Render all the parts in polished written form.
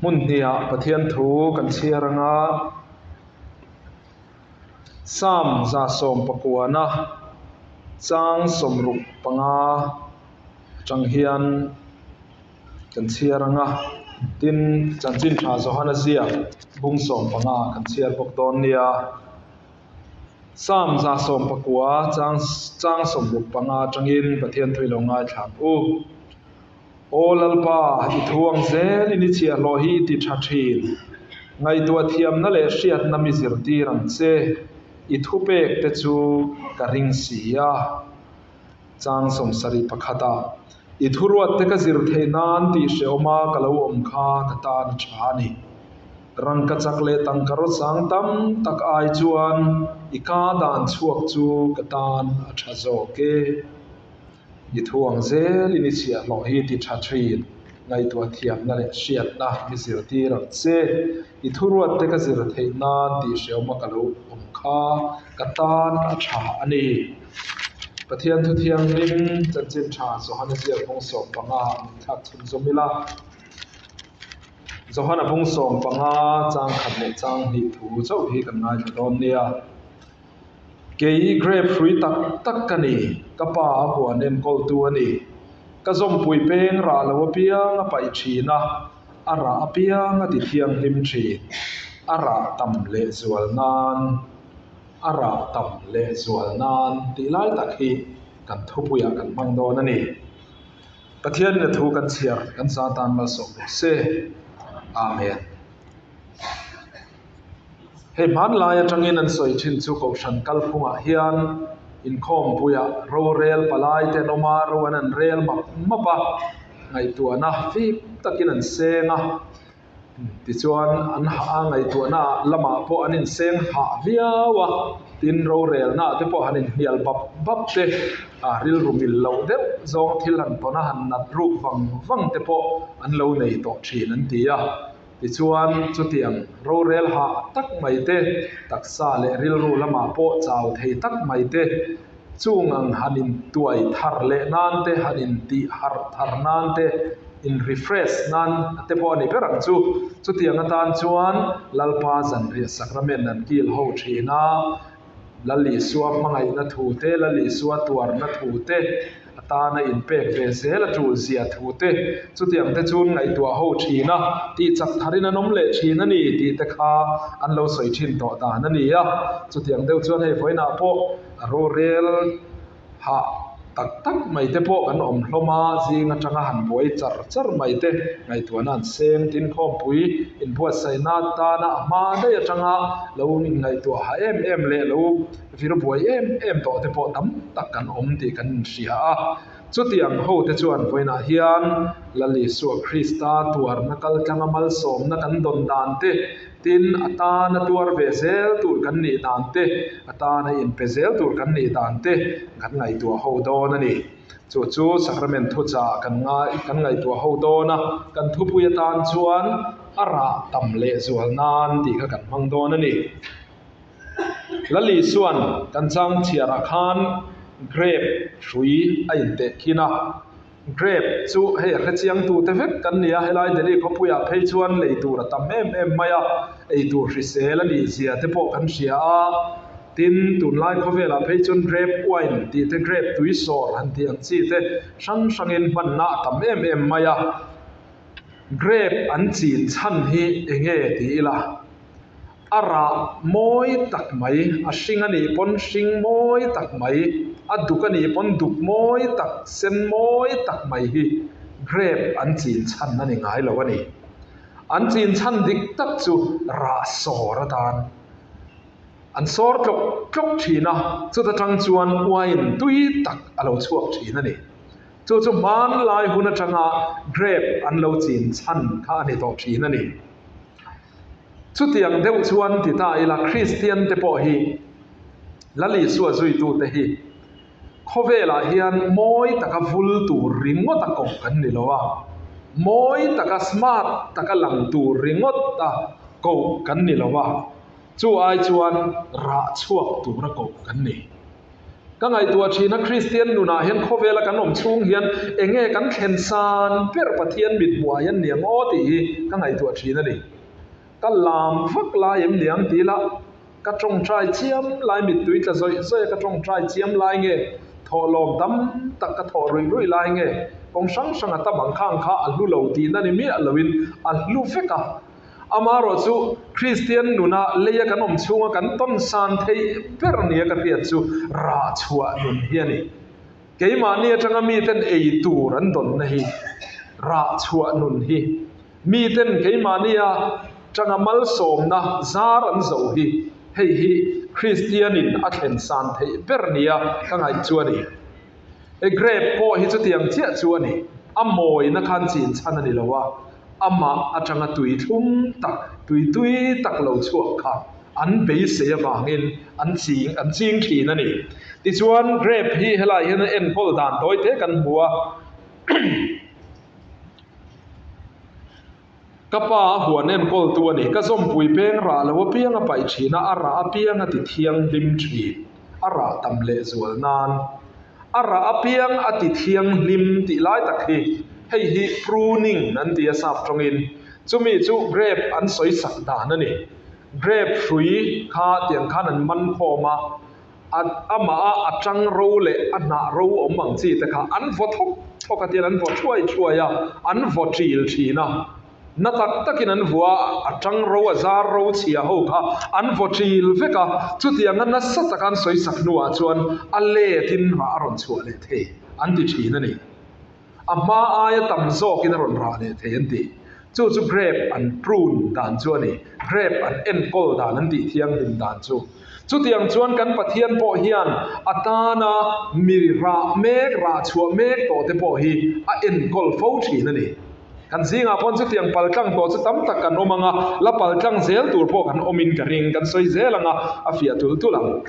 Hmun hnihah Pathian thu kan chhiar anga Psalm 119 chang 65 atang hian kan chhiar anga tin chanchin tha Johana ziak bung 15 kan chhiar bawk dawn nia. Psalm 119 chang chang 65 atangin Pathian thu i lo ngaithla ang u. Aw Lalpa, i thu ang zelin i chhiahhlawh hi i ti tha thin. Ngaihtuah thiamna leh hriatna mi zirtir ang che, i thupek te chu ka ring si a. Chang 71 ah, I thuruat te ka zir theih nan tih hrehawma ka lo awm kha ka tan a tha a ni. Rangkachak leh tangka rawsang tam tak ai chuan i ka dan chhuak chu ka tan a tha zawk e. I thu ang zelin i chhiahhlawh hi ti tha thin, ngaihtuah thiamna leh hriatna mi zirtir ang che. I thuruat te ka zir theih nan tih hrehawma ka lo awm kha ka tan a tha a ni. Pathian thu thianghlim chanchin tha Johana ziak bawng 15 min thlak chhun zawm ila. Johana bung 15 chang khat leh chang hnih thu chauh hi kan ngaithla dawn nia. Kei grape hrui tak tak ka ni, ka pa a huan enkawltu a ni. Ka zawmpui peng rah lo apiang a paih thin a, a rah apiang a ti thianghlim thin. A rah tam lehzual nan, a rah tam lehzual nan tih lai tak hi kan thupuiah kan hmang dawn a ni. Pathianin a thu kan chhiar kan za tan malsawm rawh se. Amen. Hei hmanlai atangin an sawi thin chu Kohhran kalphungah hian inkhawmpuiah rorel palai te an awm a, ro an an rel map map a, ngaihtuahna fip takin an seng a, tichuan an hah a, ngaihtuahna lamah pawh an inseng hah viau a, tin rorelna te pawh han inhnial bap bap te, a rilru mil loh deuh zawng thil han tawn a, han nat ruk vang vang te pawh an lo nei tawh thin an ti a. Tichuan, chutiang rorel hah tak mai te, taksa leh rilru lamah pawh chau thei tak mai te, chung ang han intuai thar leh nan te, han intih harh thar nan te, in refresh nan te pawh a ni ber ang chu. Chutiang atan chuan Lalpa zanriah sacrament an kil ho thin a, Lal Isua hmangaihna thu te, Lal Isua tuarna thu te, a tana inpek ve zel a tul zia thu te, chutiang te chu ngaihtuah ho thin a, tih chak tharin an awm leh thin a ni tih te kha an lo sawi thin tawh dan a ni a. Chutiang deuh chuan hei vawiinah pawh a rorel hah tak tak mai te pawh kan awm hlawm a, zing atanga han buai char char mai te ngaihtuahna an seng tin khawmpui inbuatsaihna atana a hma daih atanga lo inngaihtuah hah em em leh lo vir buai em em tawh te pawh tam tak kan awm tih kan inhria a. Chutiang ho te chuan vawiinah hian Lal Isua Krista tuarna kaltlanga malsawmna kan dawn dan te, tin a tana tuar ve zel tur kan nih dan te, a tana inpe zel tur kan nih dan te kan ngaihtuah ho dawn a ni. Chu chu Sacrament thuchah kan ngai kan ngaihtuah ho dawn a, kan thupui atan chuan a rah tam lehzual nan tih kha kan hmang dawn a ni. Lal Isua'n kan chang chhiarah khan grape hrui a inteh khin a, grape chu hei a hrechiangtute vek kan ni a, helai Delhi khawpuiah phei chuan lei tur a tam em em mai a, ei tur hrisel a nih zia te pawh kan hria a, tin tunlai khawvelah phei chuan grape wine tih te grape tui sawr han tih ang chi te hrang hrangin hmanna a tam em em mai a, grape an chin chhan hi eng nge ti ila. A rah mawi tak mai, a hring a nih pawn hring mawi tak mai, a duk a nih pawn duk mawi tak, sen mawi tak mai hi grape an chin chhan a ni ngai lo a ni. An chin chhan dik tak chu rah sawr atan an sawr tlawk tlawk thin a, chuta tang chuan wine tui tak a lo chhuak thin a ni. Chu chu hmanlai hun atanga grape an lo chin chhan kha a ni tawh thin a ni. Chutiang deuh chuan ti ta ila Kristian te pawh hi Lal Isua zuitute hi khawvelah hian mawi taka vul tur ringawt a koh kan ni lo a, mawi taka smart taka lang tur ringawt a koh kan ni lo a, chu ai chuan rah chhuak tura koh kan ni. Ka ngaihtuah thin a, Kristian nunah hian khawvela kan awm chhung hian enge kan thlen san ber Pathian mit hmuhah hian niang aw tih hi ka ngaihtuah thin a ni. Ka lam vak lai em niang ti ila ka tawngtai chiam lai mittui tla zawih zawih a ka tawngtai chiam lai nge thawhlawm tam tak ka thawh ruih ruih lai nge kawng hrang hrang a tam ang khang kha a hlu lo tihna ni miah loin a hlu vek a. Amaherawh chu Kristian nuna leia kan awm chhunga kan tawn san theih ber nia ka hriat chu rah chhuah nun hi a ni. Keimahni atanga miten ei tur an dawnna hi rah chhuah nun hi, miten keimahnia tanga malsawmna zar an zo hi, hei hi Kristianin a thlen san theih ber nia ka ngaih chu a ni. He grape pawh hi chutiang chiah chu a ni. A mawina khan chin chhan a ni lo a, amah atanga tui thlum tak, tui tui tak lo chhuak kha an beisei avangin an ching an ching thin a ni. Tichuan grape hi helai hian a enkawl dan tawi te kan hmu a. Ka pa a huan enkawltu a ni. Ka zawmpui peng rah lo apiang a paih thin a, a rah apiang a ti thianghlim thin. A rah tam leh zual nan. A rah apiang a ti thianghlim tih lai tak hi hei hi pruning an ti a sap tawngin. Chumi chu grape an sawi sak dan a ni. Grape hrui kha tiang khan an man khawm a. A amah a a tang ro leh a hnah ro awm ang chi te kha an vaw thawk thawk a tian an vaw thuai thuai a, an vaw ṭil ṭhin a. Na tak takin an vua a, a tang ro a zar ro chhia ho kha an vaw ṭil vek a, chutianga nasa taka an sawi sak hnuah chuan a letin rah a rawn chhuah leh thei an ti ṭhin a ni. A hma aia tam zawkin a rawn rah leh thei an ti. Chu chu grape an prune dan chu a ni. Grape an enkawl dan an tih thianghlim dan chu. Chutiang chuan kan Pathian pawh hian a tana mi rah mek, rah chhuah mek tawh te pawh hi a enkawl fo thin a ni. Kan zingah pawn chutiang paltlang tawh chu tam tak kan awm ang a, la paltlang zel tur pawh kan awmin ka ring, kan sawi zel ang a, a fiah tulh tulh ang.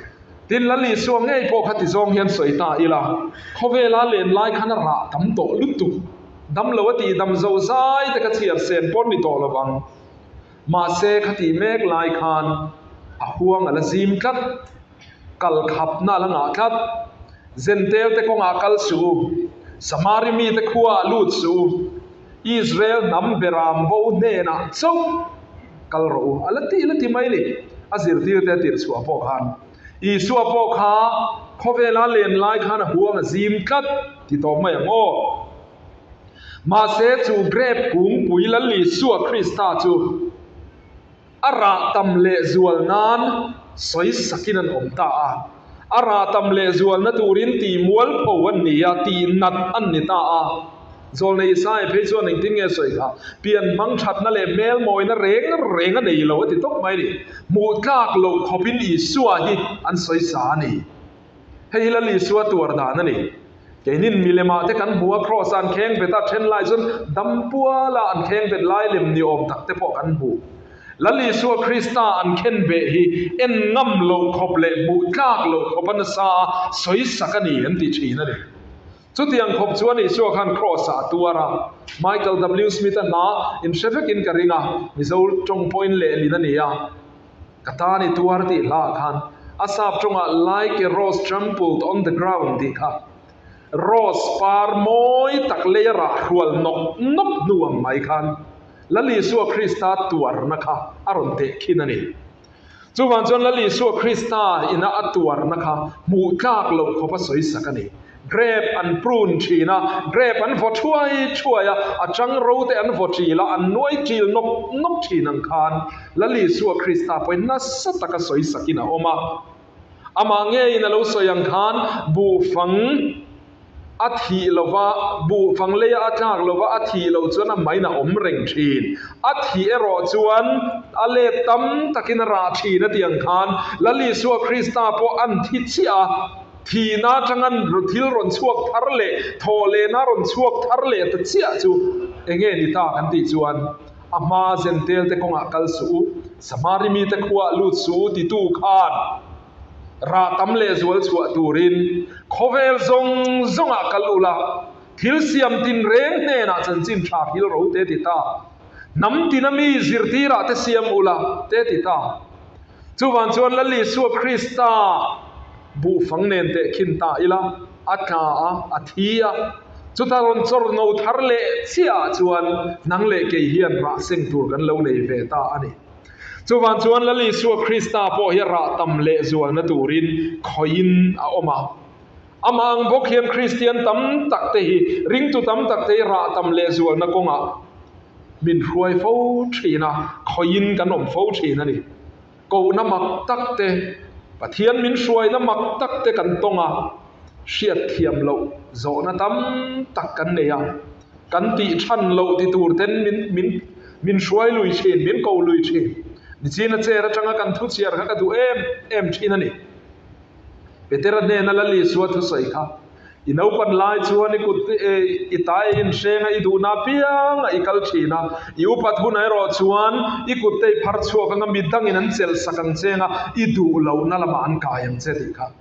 Tin, Lal Isua ngei pawh kha ti zawng hian sawi ta ila, khawvela len lai khan a rah tam tawh lutuk, dam lo a tih dam zo zai te kha chhiar sen pawn ni tawh lo vang. Mahse, kha tih mek lai khan a huang a la zim tlat, kal khapna a la ngah tlat. Zentel te kawngah kal suh u, Samari mite khuaah lut suh u, Israel hnam beram bo hnenah chauh kal rawh u. A la ti la ti mai ni. A zirtirte a tirh chhuah pawh khan Isua pawh kha khawvela len lai khan a huang a zim tlat ti tawp mai ang aw. Mahse chu grape kungpui Lal Isua Krista chu A rah tam lehzual nan sawi sakin an awm ta a. A rah tam lehzualna turin tih mualpho an ni a, tih nat an ni ta a. Zawlnei Isaia phei chuan engtin nge sawi kha? Pian hmang thatna leh hmel mawina reng reng a nei lo a ti tawp mai a ni. Hmuh tlak loh khawpin Isua hi an sawi sa a ni. Hei hi Lal Isua tuar dan a ni. Keinin milemah te kan hmu a, Kraws a an kheng bet a, then lai chuan dam puala an kheng bet lai lem ni awm tak te pawh kan hmu. Lal Isua Krista an khen beh hi en ngam loh khawp leh hmuh tlak loh khawp a nasa a sawi sak a ni an ti thin a ni. Chutiang khawp chuan Isua khan Kraws ah a tuar a, Michael W. Smith-a hna inhre vekin ka ring a, Mizo tawng pawhin lehlin a ni a. Ka tan i tuar tih hla ah khan a sap tawngah like a rose trampled on the ground tih kha rose par mawi tak leia rah hrual nawk nawk hnu ang mai khan Lal Isua Krista tuarna kha a rawn teh khin a ni. Chuvang chuan Lal Isua Krista ina a tuarna kha hmuh tlak loh khawp a sawi sak a ni. Grape an prune thin a, grape an vaw thuai thuai a, a chang ro te an vaw ṭil a, an nuai ṭil nawk nawk thin ang khan Lal Isua Krista pawhin nasa taka sawi sakin a awm a. Amah ngeiin a lo sawi ang khan buhfang a thih lova, buhfang leia a tlak lova a thih loh chuan a main a awm reng thin. A thih erawh chuan a let tam takin a rah thin a tih ang khan Lal Isua Krista pawh an thi chiah a. Thihna atanga thil rawn chhuak thar leh thawhlehna rawn chhuak thar leh ta chiah chu enge ni ta kan tih chuan a hma Zentel te kawngah kal suh u, Samari mite khuaah lut suh u titu khan rah tam leh zual chhuah turin khawvel zawng zawngah kal ula, thil siam tinreng hnenah chanchin tha hil ro te ti ta, hnam tina mi zirtirah te siam ula te ti ta. Chuvang chuan Lal Isua Krista. Buhfang nen tehkhin ta ila, a tla a, a thi a. Chuta rawn chawr no thar leh chiahah chuan nang leh kei hian rah seng tur kan lo nei ve ta a ni. Chuvang chuan Lal Isua Krista pawh hi rah tam lehzualna turin khawihin a awm a. Amah ang bawk hian Kristian tam tak te hi ringtu tam tak te hi rah tam lehzualna kawngah min hruai fo thin a, khawihin kan awm fo thin a ni. Kohna mak tak te, Pathian min hruaina mak tak te kan tawng a, hriatthiam loh zawhna tam tak kan nei a, kan tih than loh ti tur ten min min min hruai lui thin, min ko lui thin. Nichina chair atanga kan thu chhiar kha ka duh em em thin a ni. Petera hnena Lal Isua thusawi kha, I naupan lai chuan i kut i tai a inhreng a, i duhna apiang a i kal thin a, i upat hunah erawh chuan i kut te i phar chhuak anga mi dangin an chelh sak ang che anga i duh lohna lamah an kai ang che tih kha.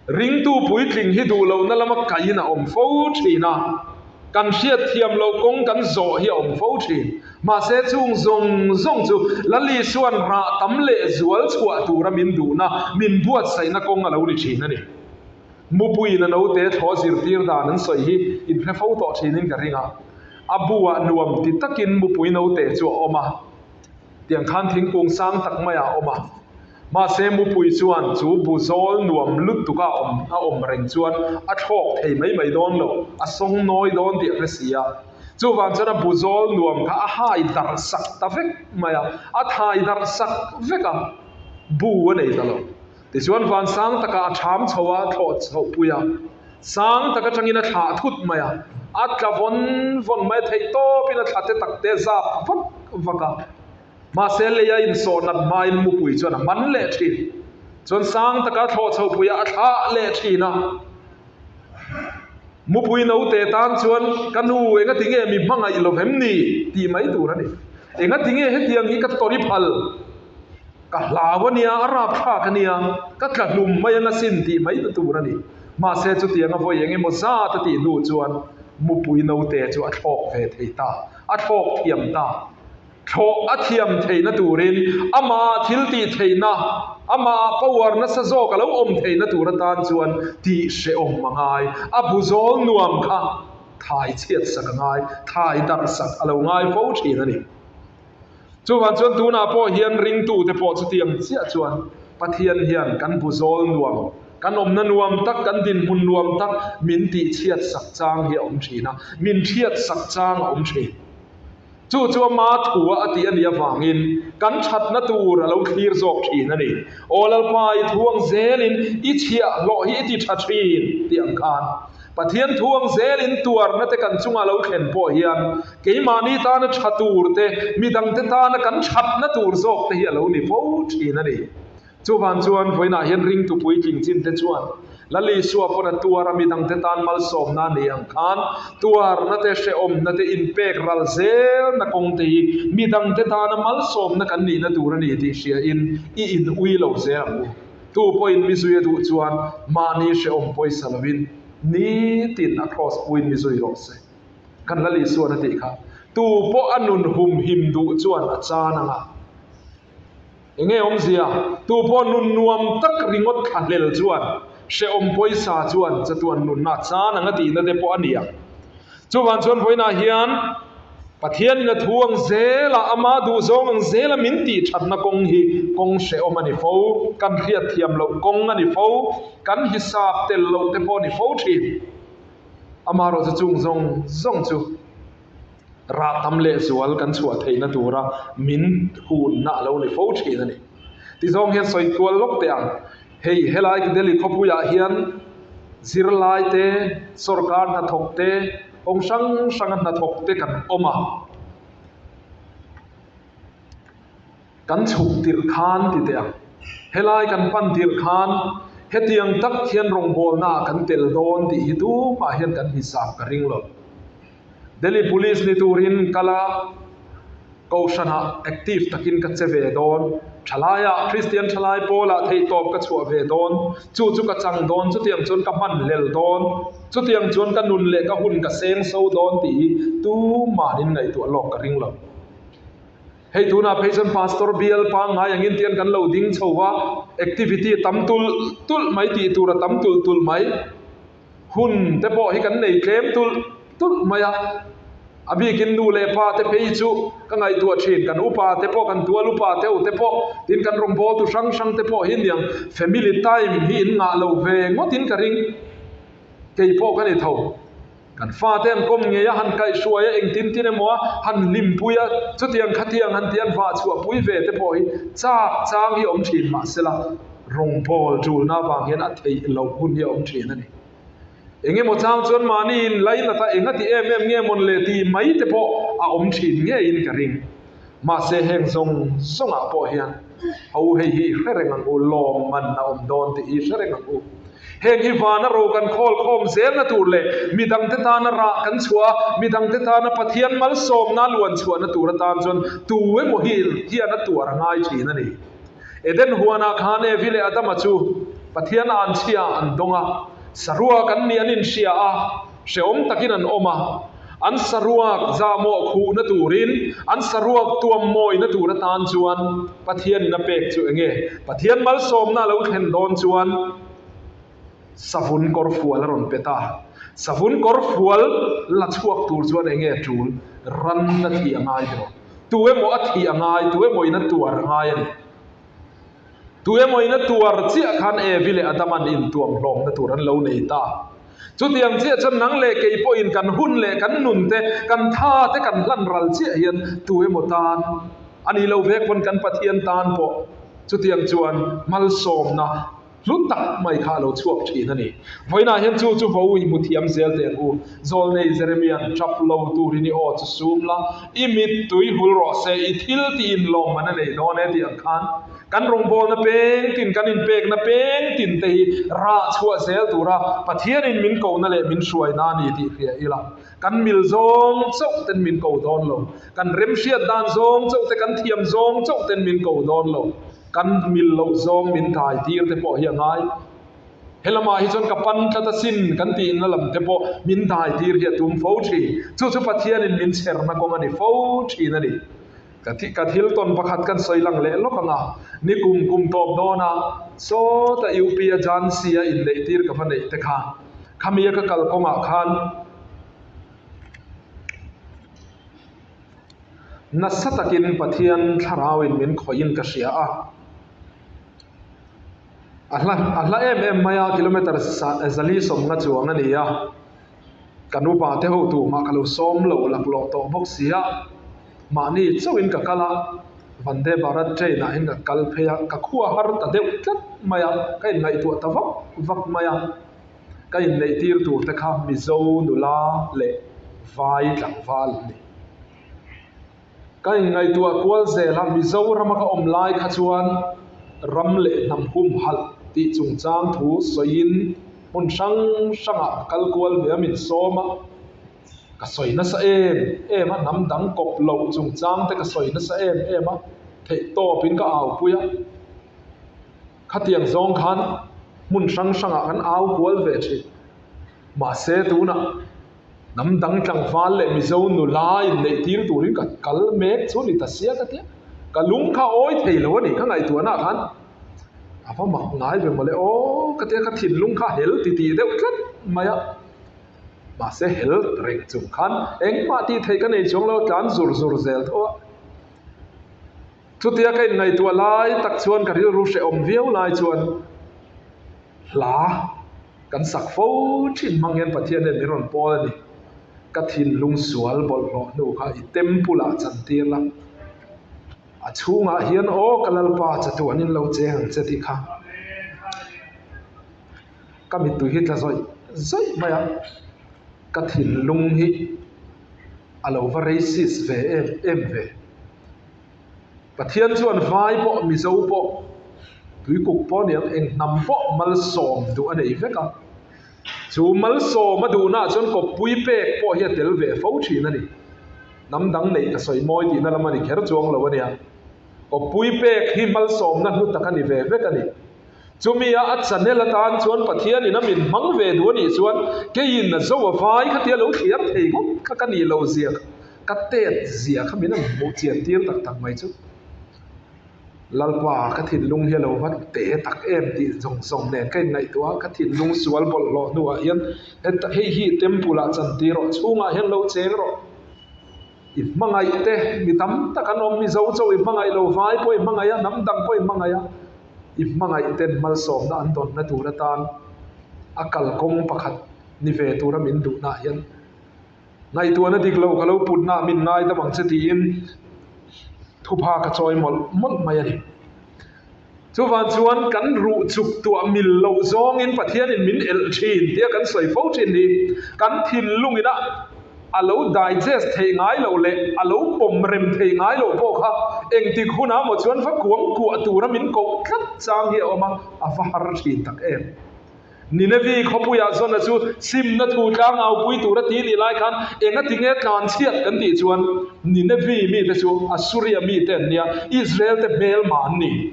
Ringtu puitling hi duh lohna lama kaiin a awm fo thin a. Kan hriatthiam loh kawng kan zawh hi a awm fo thin. Mahse chung zawng zawng chu Lal Isua'n rah tam leh zual chhuah tura min duhna, min buatsaihna kawng a lo ni thin a ni. Mupuiin a naute thlawh zirtir dan an sawi hi inhre fo tawh thinin ka ring a. A buah nuam ti takin mupui naute chu a awm a. Tiang khan thingkung sang tak maiah a awm a. Mahse mupui chuan chu bu zawl nuam lutuk a awm a awm reng chuan a thlawk thei mai mai dawn lo, a sawng nawi dawn tih a hre si a. Chuvang chuan a bu zawl nuam kha a hai darh sak ta vek mai a, a thai darh sak vek a, bu a nei ta lo. Tichuan van sang takah a ṭham chho a, thlawh chhoh pui a, sang tak aṭangin a thlah thut mai a, a tla vawn vawn mai a, theih tawpin a thla te tak te zap vak vak a. Mahse lei a insawh nat hmain mupui chuan a man leh ṭhin. Chuan sang taka thlawh chho puiah a thlah leh ṭhin a. Mupui naute tan chuan ka nu engati nge mi hmangaih lo vem ni tih mai tur a ni. Engati nge hetiang hi ka tawri phal? Ka hlau a nia, a rapthlak a nia, ka tla hlum mai ang asin tih mai ta tur a ni. Mahse chutianga vawi eng emaw zat a tih hnu chuan mupui naute chu a thlawk ve thei ta, a thlawk thiam ta. Thlawh a thiam theihna turin amah thil tih theihna, amah power nasa zawk a lo awm theihna tur atan chuan tih hrehawm a ngai. A bu zawl nuam kha thai chhiat sak a ngai, thai darh sak a lo ngai fo thin a ni. Chuvang chuan tunah pawh hian ringtute pawh chutiang chiah chuan Pathian hian kan bu zawl nuam, kan awmna nuam tak, kan dinhmun nuam tak min tih chhiat sak chang hi a awm thin a, min hriat sak chang a awm thin. Chu chu ama thua a tih a nih avangin kan thatna tur a lo thlir zawk thin a ni. Aw Lalpa, i thu ang zelin i chhiahhlawh hi i ti tha thin tih ang khan Pathian thu ang zelin tuarna te kan chunga lo thlen pawh hian keimahni tana tha tur te, midangte tana kan thatna tur zawk te hi a lo ni fo thin a ni. Chuvang chuan vawiinah hian ringtu puitling chin te chuan Lal Isua pawn a tuar a midangte tan malsawmna a ni ang khan tuarna te, hrehawmna te, inpek ral zelna kawng te hi midangte tana malsawmna kan nihna tur a ni tih hriain i in ui lo zel ang u. Tu pawhin mi zui a duh chuan mahni hrehawm pawisa lovin nitin a kraws puiin mi zui rawh se. Kan Lal Isuan a tih kha tu pawh a nun humhim duh chuan a chan ang a. Enge awmzia? Tu pawh nun nuam tak ringawt thla hlel chuan hrehawm pawisa chuan chatuan nunna chan ang a tihna te pawh a ni ang. Chuvang chuan vawiinah hian Pathianin a thu ang zela ama duhzawng ang zela min tih thatna kawng hi kawng hrehawm a ni fo, kan hriatthiam loh kawng a ni fo, kan hisap tel loh te pawh a ni fo thin. Amaherawhchu chung zawng zawng chu. Rah tam leh zual kan chhuah theihna tura min hunna a lo ni fo thin a ni. Tizawng hian sawi kual lawk teh ang. Hei helai Delhi khawpuiah hian zirlai te, sorkar hnathawk te, kawng hrang hranga hnathawk te kan awm a. Kan chhuk tirh khan ti teh ang. Helai kan pan tirh khan hetiang tak hian rawngbawlnaah kan tel dawn tih hi tumah hian kan hisap ka ring lo. Delhi Police ni turin kal a, Kohhranah active takin ka che ve dawn, thalaiah Kristian thalai pawlah theihtawp ka chhuah ve dawn, chu chu ka chang dawn, chutiang chuan ka hman hlel dawn, chutiang chuan ka nun leh ka hun ka seng so dawn tih hi tumanin ngaihtuah lawk ka ring lo. Hei tunah phei chuan Pastor bial pangngai angin tian kan lo ding chho va, activity a tam tulh tulh mai tih tur a tam tulh tulh mai. Hun te pawh hi kan nei tlem tulh tulh mai a. A bikin nu leh pa te phei chu ka ngaihtuah thin, kan upa te pawh, kan tual upa te ho te pawh, tin kan rawngbawltu hrang hrang te pawh hi niang family time hi in ngah lo ve ngawtin ka ring. Kei pawh ka ni tho. Kan fate an kawm ngei a, han kaihhruai a, engtin tin emaw a, han hlimpui a, chutiang khatiang han tih an vah chhuahpui ve te pawh hi chak chang hi a awm thin mahsela rawngbawl tulna avang hian a theih loh hun hi a awm thin a ni. Eng emaw chang chuan mahni in lainat a eng a ti em em nge mawn le tih mai te pawh a awm thin ngeiin ka ring. Mahse heng zawng zawngah pawh hian ho hei hi i hre reng ang u, lawm man a awm dawn tih hi i hre reng ang u. Heng hi vana ro kan khawl khawm zelna tur leh midangte tana rah kan chhuah a, midangte tana Pathian malsawmna luan chhuahna tur atan chuan tu emaw hi hian a tuar a ngai thin a ni. Eden huanah khan Evi leh Adama chu Pathian anchhia an dawng a, saruak an nih an inhria a, hrehawm takin an awm a. An saruak zahmawh khuhna turin, an saruak tuam mawina tur atan chuan Pathianin a pek chu enge? Pathian malsawmna a lo thlen dawn chuan savun kawrfual a rawn pe ta. Savun kawrfual la chhuak tur chuan enge a tul? Ran a thih a ngai tiraw? Tu emaw a thih a ngai, tu emawin a tuar a ngai a ni. Tu emawin a tuar chiah khan Evi leh Adama'n intuam hlawmna tur an lo nei ta. Chutiang chiah chuan nang leh kei pawhin kan hun leh kan nun te, kan tha te kan hlan ral chiah hian tu emaw tan a nih lo vek pawn kan Pathian tan pawh chutiang chuan malsawmna hlu tak mai kha a lo chhuak thin a ni. Vawiinah hian chu chu vo i hmu thiam zel teh ang u. Zawlnei Jeremia'n tap lo turin i aw chu sum la, i mittui hul rawh se, i thil tiin lawmman a nei dawn e tih ang khan kan rawngbawlna peng tin, kan inpekna peng tin te hi rah chhuah zel tura Pathianin min kohna leh min hruaina a ni tih hria ila, kan mil zawng chauh ten min ko dawn lo, kan remhriat dan zawng chauh te, kan thiam zawng chauh ten min ko dawn lo, kan mil loh zawng min kai tir te pawh hi a ngai. Helamah hi chuan ka pan tlat asin kan tihna lam te pawh min dai tir hi a tum fo thin. Chu chu Pathianin min chherna kawng a ni fo thin a ni. Ka thi ka thil tawn pakhat kan sawi lang leh lawk ang a, ni kum kum tawp dawna sawta UP a Jhansi a inneih tir ka va neih te kha, khami a ka kal kawngah khan nasa takin Pathian thlarauin min khawih in ka hria a. A hla a hla em em mai a kilometer zali sawmna chuang a ni a, ka nupa te ho tumah ka lo sawm lo laklawh tawh bawk si a, mahni chauhin ka kal a, Vande Bharat train ah hian ka kal phei a, ka khua har ta deuh tlat mai a, ka inngaihtuah ta vak vak mai a, ka inneih tir tur te kha Mizo nula leh vai tlangval an ni. Ka inngaihtuah kual zel a, Mizorama ka awm lai kha chuan ram leh hnam humhalh tih chungchang thu sawiin hmun hrang hrangah ka kal kual ve a, min sawm a, ka sawi nasa em em a, hnam dang kawp loh chungchang te ka sawi nasa em em a, theihtawpin ka aupui a, khatiang zawng khan hmun hrang hrangah kan au kual ve thin. Mahse tunah Hnam dang tlangval leh Mizo nula inneih tir turin ka kal mek chu ni ta sia ka tia. Ka lung kha awi thei lo a ni, ka ngaihtuahna ah khan a va mak ngai ve mawle aw ka tia, ka thinlung kha hel ti tih deuh tlat mai a. Mahse hel reng chung khan engmah tih theih ka nei chuang lo, tlan zur zur zel tho a. Chutia ka inngaihtuah lai tak chuan ka rilru hrehawm viau lai chuan hla Kan sak fo thin hmang hian Pathian hian min rawn pawl a ni. Ka thinlung sual bawlhhlawh hnu kha i temple ah chantir la, a chhungah hian aw ka Lalpa chatuanin lo cheng ang che tih kha ka mittui hi tla zawih zawih mai a, ka thinlung hi a lo va racist ve em em ve. Pathian chuan vai pawh Mizo pawh tuikuk pawh aniang eng hnam pawh malsawm duh a nei vek a, chu malsawm a duhnaah chuan kawppui pek pawh hi a tel ve fo thin a ni. Hnam dang neih ka sawi mawi tihna lam a ni kher chuang lo a nia. Kawppui pek hi malsawmna hlu tak a ni ve vek a ni. Chumia a channel atan chuan Pathianin a min hmang ve duh a nih chuan keiin a zo a vai khatia lo thliar thei ngawt kha ka nih loh zia. Ka tet zia kha min han hmuh chian tir tak tak mai chu. Lalpa, ka thinlung hi a lo va te tak em tih zawng zawng nen ka inngaihtuah a, ka thinlung sual bawlhhlawh hnuah hian hei hi temple ah chantir rawh, chhungah hian lo cheng rawh. I hmangaih te mi tam tak an awm, Mizo chauh i hmangaih lo, vai pawh i hmangaih a, hnam dang pawh i hmangaih a, i hmangaih ten malsawmna an dawnna tur atan a kalkawng pakhat ni ve tura min duhnaah hian Ngaihtuahna dik lo ka lo putna min ngaidam ang che tiin thupha ka chawi mawlh mawlh mai a ni. Chuvang chuan kan ruh chuk tuah mil loh zawngin Pathianin min elh thin tia kan sawi fo thin hi kan thinlungin a a lo digest theih ngai loh leh a lo pawm rem theih ngai loh pawh kha engtik hunah maw chuan va kuang kuah tura min koh tlat chang hi a awm a, a va har thin tak em. Ninevi khawpuiah Jona chu simna thu tlang aupui tura ti nih lai khan engati nge tlan chhiat kan tih chuan Ninevi mite chu Assuria mite an nia, Israel te hmelma an ni.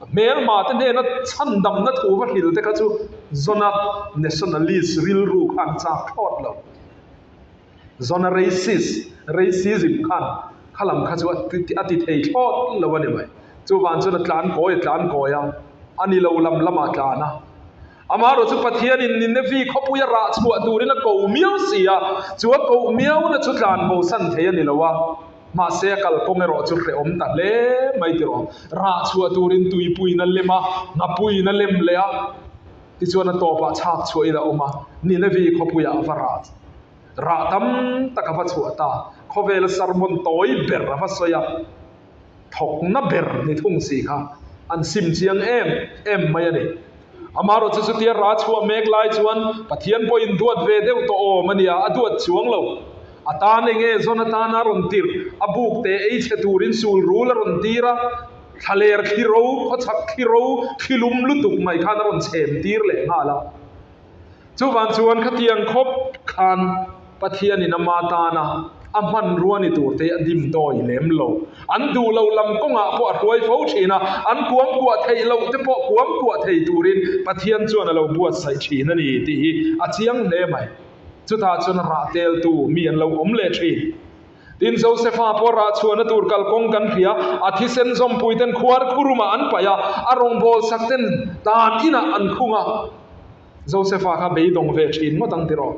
Hmelma te hnena chhandamna thu va hril te kha chu Jona nationalist rilru khan chak thlawt lo. Zona racist, racism khan kha lam kha chu a ti thei thlawt lo a ni mai. Chuvang chuan a tlan kawi a tlan kawi a, a ni lo lam lamah a tlan a. Amaherawhchu chu Pathianin Ninevi khawpuia rah chhuah turin a ko miau si a, chu a koh miauna chu tlan bosan thei a ni lo a. Mahse a kalkawng erawh chu hrehawm ta hle mai tiraw. Rah chhuah turin tuipuiin a lem a, nghapuiin a lem leh a. Tichuan a tawpah chhak chhuahin a awm a, Ninevi khawpuiah a va rah rah tam tak a va chhuah ta. Khawvela sermon tawi ber a va sawi a, thawkna ber ni thung si kha an sim chiang em em mai a ni. Amaherawhchu chu chutia rah chhuah mek lai chuan Pathian pawhin duat ve deuh tawh awm a nia, a duat chuang lo. A tan enge zawn atana rawn tirh, a buk te ei chhe turin sul rul a rawn tir a, Thlaler thli ro, khawchhak thli ro, thli lum lutuk mai khan a rawn chhem tir leh nghal a. Chuvang chuan khatiang khawp khan Pathianin ama tana a hmanrua ni tur te a dim dawi lem lo. An duh lo lam kawngah pawh a hruai fo thin a, an kuang kuah theih loh te pawh kuang kuah thei turin Pathian chuan a lo buatsaih thin a ni tih hi a chiang hle mai. Chutah chuan rah teltu mi an lo awm leh thin. Tin, Josefa pawh rah chhuahna tur kalkawng kan hria, a thisen zawmpuiten khuar khurumah an paih a, a rawngbâwl sakten tân inah an khung a. Josefa kha beidawng ve ṭhin ngawt ang tiraw?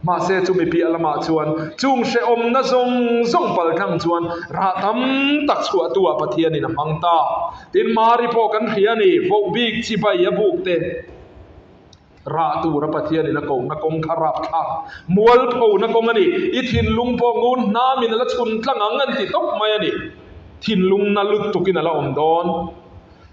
Mahse, chumi piah lamah chuan chung hrehawmna zawng zawng paltlang chuan rah tam tak chhuahtu-ah Pathianin a hmang ta. Tin, Mari pawh kan hria a ni, vohbik chibai a buk te. Rah tura Pathianin a kohna kawng kha rapthlak mualphona kawng a ni. I thinlung pawh ngun hnamin a la chhun tlang ang an ti tawp mai a ni. Thinlung na lutukin a la awm dawn.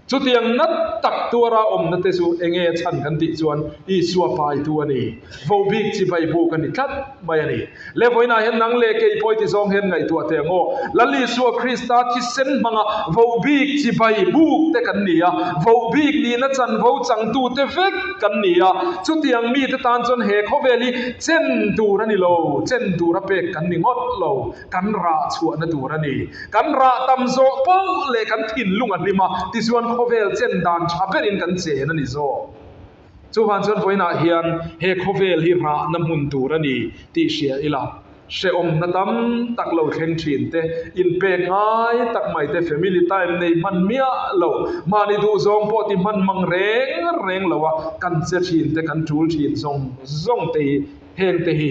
Chutiang nat tak tuara awmna te chu enge a chhan kan tih chuan Isua paitu a ni. Vohbik chibai buk a ni tlat mai a ni. Le vawiinah hian nang leh kei pawh i ti zawng hian ngaihtuah teh ang aw. Lal Isua Krista thisen hmanga vohbik chibai buk te kan ni a, vohbik nihna chanvo changtute vek kan ni a. Chutiang mite tan chuan he khawvel hi chen tur a ni lo, chen tura pek kan ni ngawt lo, kan rah chhuahna tur a ni. Kan rah tam zawh poh leh kan thinlung a hlim a, tichuan khawvel chen dan tha berin kan chen a ni zawk. Chuvang chuan vawiinah hian he khawvel hi rahna hmun tur a ni tih hria ila, hrehawmna tam tak lo thleng thin te, inpek ngai tak mai te, family time nei hman miah lo, mahni duhzawng pawh ti hman mang reng reng lo a kan che thin te, kan tul thin zawng zawng te hi heng te hi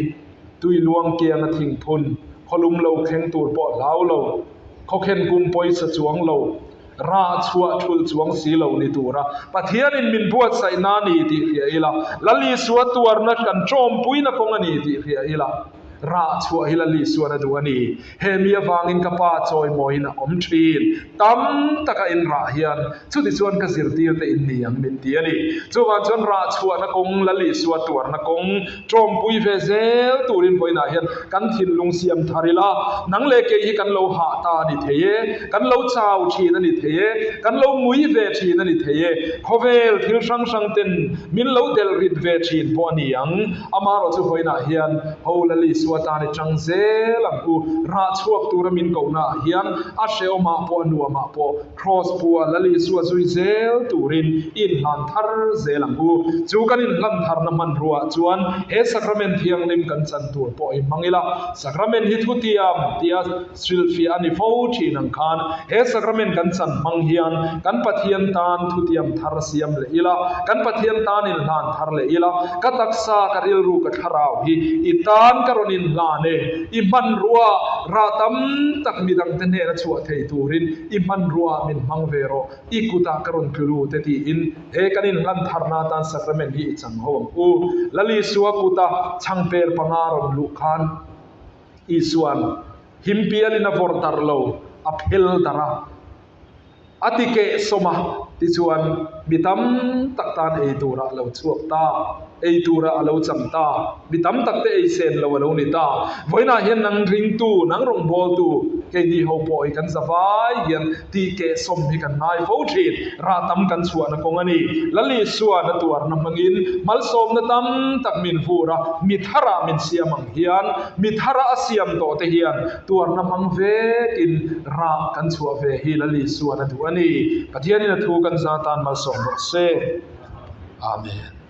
tui luang kianga thingphun, khawlum lo thleng tur pawh hlau lo, khawkhen kum pawisa chuang lo, Rah chhuah thulh chuang si lo ni tura Pathianin min buatsaihna a ni tih hria ila, Lal Isua tuarna kan tawmpuina kawng a ni tih hria ila, rah chhuah hi Lal Isuan a duh a ni. He mi avangin ka Pa chawimawiin a awm thin. Tam taka in rah hian chutichuan ka zirtirte in ni ang min ti a ni. Chuvang chuan rah chhuahna kawng, Lal Isua tuarna kawng tawmpui ve zel turin vawiinah hian kan thinlung siam thar ila, nang leh kei hi kan lo hah ta a ni thei e, kan lo chau thin a ni thei e, kan lo ngui ve thin a ni thei e, khawvel thil hrang hrang ten min lo delh rit ve thin pawh a ni ang. Amaherawhchu vawiinah hian ho Lal Isua. Isua tan i chang zel ang u. Rah chhuak tura min kohnaah hian a hrehawmah pawh a nuamah pawh Kraws pua Lal Isua zui zel turin i inhlan thar zel ang u. Chu kan inhlan tharna hmanruaah chuan he Sacrament thianghlim kan chan tur pawh i hmang ila. Sacrament hi thutiam tia hrilhfiah a ni fo thin ang khan he Sacrament kan chan hmang hian kan Pathian tan thutiam thar siam leh ila, kan Pathian tan inhlan thar leh ila, ka taksa, ka rilru, ka thlarau hi i tan ka rawn inhlan e, i hmanrua rah tam tak midangte hnena chhuah thei turin I hmanrua min hmang ve rawh, i kutah ka rawn tlu lut e tiin he kan inhlan tharna atan sacrament hi i chang ho ang u. Lal Isua kuta chhangper panga rawn luh khan Isua'n him pialin a vawrh darh lo, a phel darh a, a ti keh sawm a, tichuan mi tam tak tan ei turah a lo chhuak ta. Ei tura a lo chang ta. Mi tam tak te ei sen lo a lo ni ta. Vawiinah hian nang ringtu, nang rawngbawltu, keini ho pawh hi kan za vai hian tih keh sawm hi kan ngai fo thin. Rah tam kan chhuahna kawng a ni. Lal Isuan a tuarna hmangin malsawmna tam tak min vur a, mi tharah min siam ang hian, mi thara a siam tawh te hian tuarna hmang vekin rah kan chhuah ve hi Lal Isuan a duh a ni. Pathianin a thu kan za tan malsawm rawh se. Amen.